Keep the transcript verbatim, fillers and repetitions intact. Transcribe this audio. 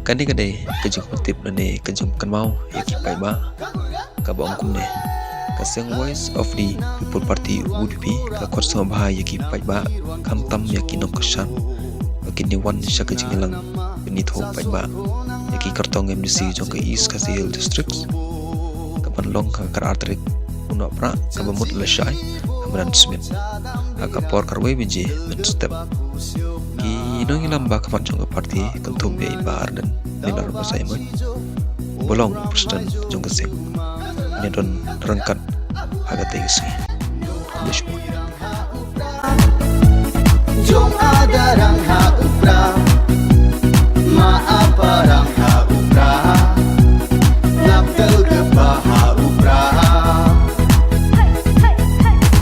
Kane ka dei ka jingpyntip lane ka jingkynmaw ïa ki paidbah kaba ong kumne. Ka seng Voice of the People Party, V P P, ka khot sngewbha ïa ki paidbah, khamtam ïa ki nongkyrshan, ba kin ïa wan sha ka jingïalang ban ïathuh paidbah ïa ki kyrtong M D C jong ka East Khasi Hills District, kaban long ha ka khatar tarik u Nohprah kaba mut lashai ha Madan Smit, ha ka por khatwei baje mynstep. Ki nongïalam ba khmat jong ka party kynthup ïa i Bah Ardent Miller Basaiawmoit, ba long president jong ka seng, un ïa don ryngkat ha katei ka sngi. Khublei shibun.